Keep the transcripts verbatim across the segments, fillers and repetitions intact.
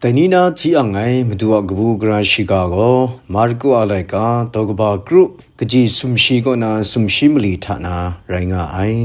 Dai ni na hti ang ai Madu a kabu gara shiga gaw, Marku a laika daw kaba kru, kaji sumshi kaw na sumshi mali hta na rai nga ai.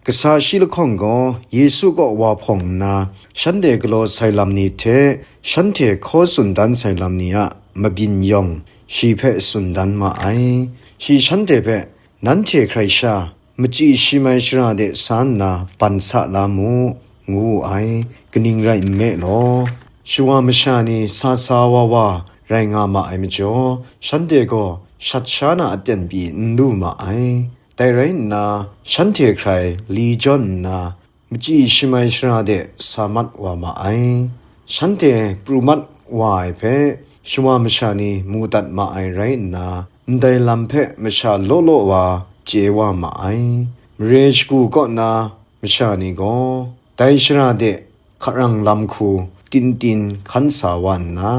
Kasa shi lahkawng gaw Yesu kaw wa hpawng nna, shanhte galaw sai lam ni hte shanhte hkaw tsun dan sai lam ni a mabyin yawng shi hpe tsun dan ma ai. Shi shanhte hpe, "Nanhte hkrai sha, machyi shi mai shara de sa nna ban sa la mu," ngu wu ai. Kaning rai nme law, shawa masha ni sa sa wa wa rai nga ma ai majaw, shanhte gaw shat sha na aten pyi n lu ma ai. Dai rai nna, shanhte hkrai li jawn nna, machyi shi mai shara de sa mat wa ma ai. Shanhte pru mat wa ai hpe shawa masha ni mu dat ma ai rai nna, ndai lam hpe masha law law wa chye wa ma ai. Mare shagu kaw na masha ni gaw, dai shara de hkarang lam hku tin tin hkan sa wa nna,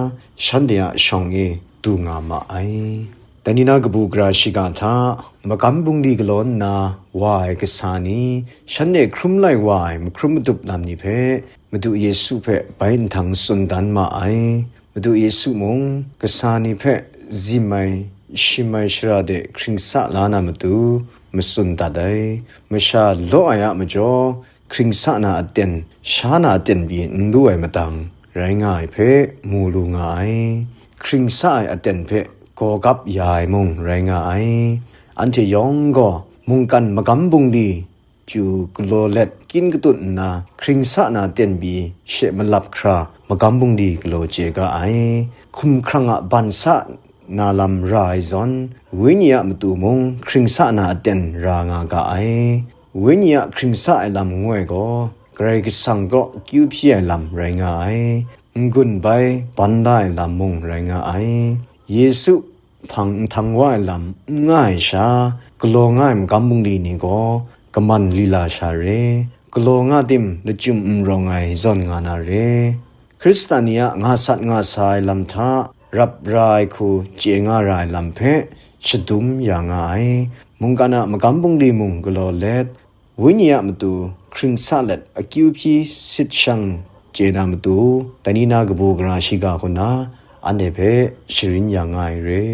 shanhte a shawng e du nga ma ai. Dai ni na kabu gara shiga hta, magam bungli galaw nna wa ai kasa ni, shanhte hkrum lai wa ai mahkrum madup lam ni hpe, Madu Yesu hpe bai nhtang tsun dan ma ai. Madu Yesu mung kasa ni hpe zim ai, shim ai shara de hkring sa la na matu, matsun dat ai. Masha law ai a majaw, hkring sa na aten, sha na aten pyi n lu ai madang rai nga ai hpe mu lu nga ai. Hkring sa ai aten hpe gaw gap ya ai mung rai nga ai. Anhte yawng gaw mungkan magam bungli, chyu galaw let kyin katut nna, hkring sa na aten pyi she malap hkra magam bungli galaw chye ga ai. Hkumhkrang a ban sa na lam ra ai zawn, Wenyi a matu mung hkring sa na aten ra nga ga ai. Wenyi a hkring sa ai lam ngu ai gaw, Karai Kasang kaw akyu hpyi ai lam rai nga ai. N-gun bai ban da ai lam mung rai nga ai. Yesu hpang nhtang wa ai lam n nga ai sha, galaw nga ai magam bungli ni gaw kaman lila sha re, galaw nga tim lachyum n rawng ai zawn nga na re. Hkristan ni a nga sat nga sa ai lam hta rap ra ai hku chye nga ra ai lam hpe shadum ya nga ai. Mungkan a magam bungli mung galaw let, Wenyi a matu hkring sa let akyu hpyi sit shang chye na matu, dai ni na kabu gara shiga hku na anhte hpe sharin ya nga ai re.